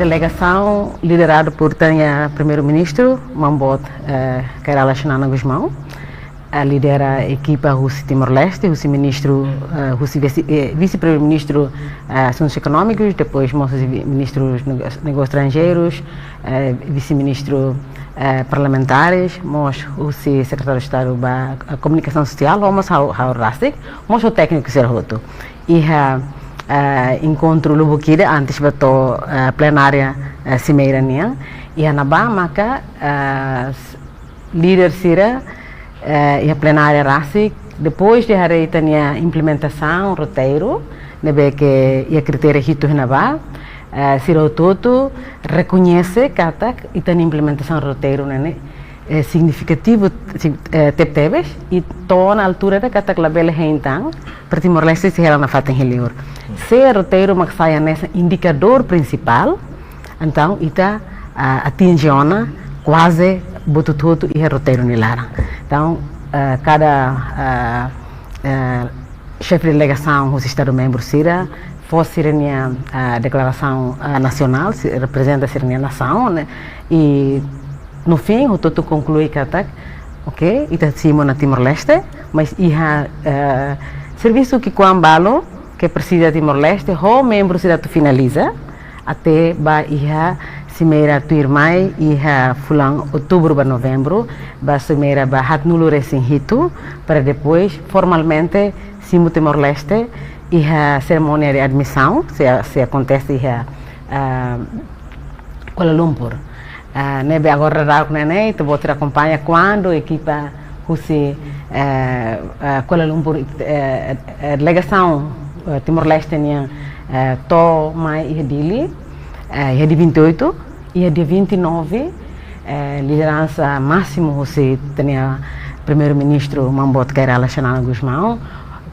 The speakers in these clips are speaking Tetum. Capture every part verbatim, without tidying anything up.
Delegasaun lideradu por ita-nia Primeiru-Ministru, Maun Boot, eh, Kay Rala Xanana Gusmão, eh, lidera ekipa husi Timor-Leste, husi ministru, eh, husi vise, eh, vise-primeiru-ministru, eh, Asuntus Ekonómikus, depois mós husi vi-, ministru nego-, negósius estranjeirus, eh, vise-ministru, eh, parlamentares, mós husi sekretáriu Estadu ba, eh, komunikasaun sosiál, ho mós ha'u, ha'u rasik, mós ho tékniku sira hotu. Iha, eh, enkontru lubuk ida antes ba to'o, eh, plenária, eh, simeira nian. Iha ne'ebá maka, eh, s-, líder sira, eh, iha plenária rasik, depois de haree ita-nia implementasaun roteiru, ne'ebé ke iha kritéria hitu iha ne'ebá, eh, sira hotu-hotu rekoñese katak ita-nia implementasaun roteiru ne'e, eh, signifikativu, si-, eh, tebetebes, i to'o ona altura ida katak labele hein tan, para Timor-Leste sei hela nafatin iha li'ur. Se roteiru mak sai hanesan indikadór prinsipál, entaun ita, ah, atinje ona kuaze buat hotu-hotu iha roteiru nia laran. Entaun, ah, kada, ah, ah, xefe delegasaun husi Estadu membru sira fó sira-nia, ah, deklarasaun, ah, nasionál, sei reprezenta sira-nia nasaun, ne'e? I no fin, hotu-hotu konklui katak, ok, ita simu ona Timor-Leste, mas iha, eh, servisu ki'ikoan balu ke presiza Timor-Leste, ho membru sira atu finaliza, até ba iha simeira tuirmai, iha fulan Outubru ba Novembru, ba simeira ba haatnulu-resin-hitu, para depois formalmente simu Timor-Leste iha serimónia de admisaun, sei, sei akontese iha, ah, Kuala Lumpur. Ah, ne'ebé agora daudaun ne'e, ita-boot sira akompaña kuandu ekipa husi, eh, eh, Kuala Lumpur, eh, eh, delegasaun, eh, Timor-Leste nian, eh, to'o mai iha Dili, eh, iha dia vinte e oito, iha dia vinte e nove, eh, lideransa másimu husi ita-nia Primeiru-Ministru Maun Boot Kay Rala Xanana Gusmão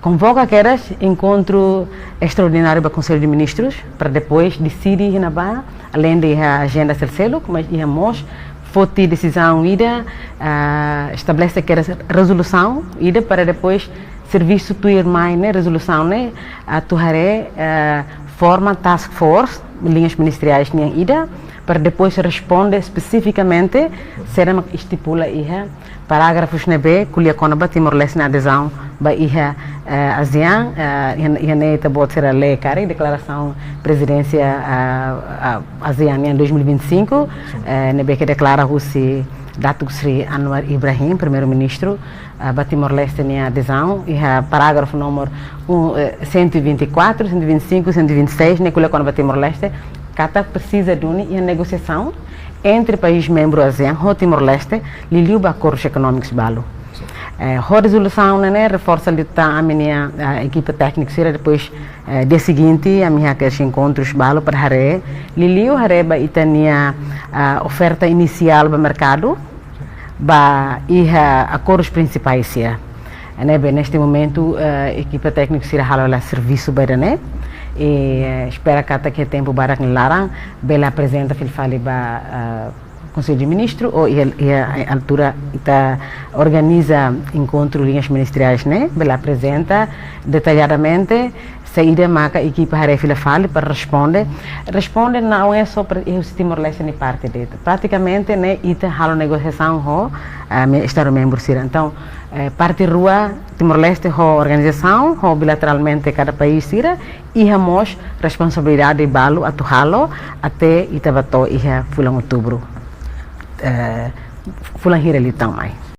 konvoka kedas enkontru estraordináriu ba Konsellu de Ministrus, para depois deside iha ne'ebá, além de iha ajenda seluk, mas iha mós foti desizaun ida, ah, estabelese kedas rezolusaun ida para depois servisu tuirmai ne'e, rezolusaun ne'e, atu haree, ah, forma task force, linhas ministeriais nian ida, para depois responde espesifikamente saida mak estipula iha parágrafus ne'ebé ko'alia kona-ba Timor-Leste nia adezaun ba iha, eh, ASEAN, eh, iha, iha ne'e ita-boot sira lee karik deklarasaun prezidénsia, ah, ah, ASEAN nian dois mil e vinte e cinco, eh, ne'ebé ke deklara husi Datuk Seri Anwar Ibrahim, Primeiru-Ministru, ah, ba Timor-Leste nia adezaun, iha parágrafu númeru um, eh, cento e vinte e quatro, cento e vinte e cinco, cento e vinte e seis, ne'e ko'alia kona-ba Timor-Leste, katak presiza duni iha negosiasaun entre país membru ASEAN ho Timor-Leste, liuliu ba akordus ekonómikus balu. Eh, ho rezolusaun ne'e, ne'e reforsa liután ami-nia, eh, ekipa tékniku sira, depois, eh, dia seguinte, ami halo enkontrus balu para haree, liuliu haree ba ita-nia, ah, oferta inisiál ba merkadu, ba iha akordus prinsipais sira. Ne'ebé neste momentu, eh, ekipa tékniku sira halo hela servisu ba ida-ne'e. I, eh, espera katak iha tempu badak nia laran bele aprezenta fila fali ba, eh, Konsellu de Ministru, ou iha, iha altura ita organiza enkontru linhas ministeriais ne'e, bele aprezenta detalladamente saida maka ekipa haree fila fali para responde. Responde não é só para iha husi Timor-Leste nia parte de'it. Pratikamente ne'e ita halo negosiasaun ho, ah, me-, Estadu membru sira. Entaun, eh, parte rua, Timor-Leste ho organizasaun, ho bilateralmente kada país sira, iha mós responsabilidade balu atu halo até ita bá to'o iha fulan Outubru, eh, fulan hira liután mai.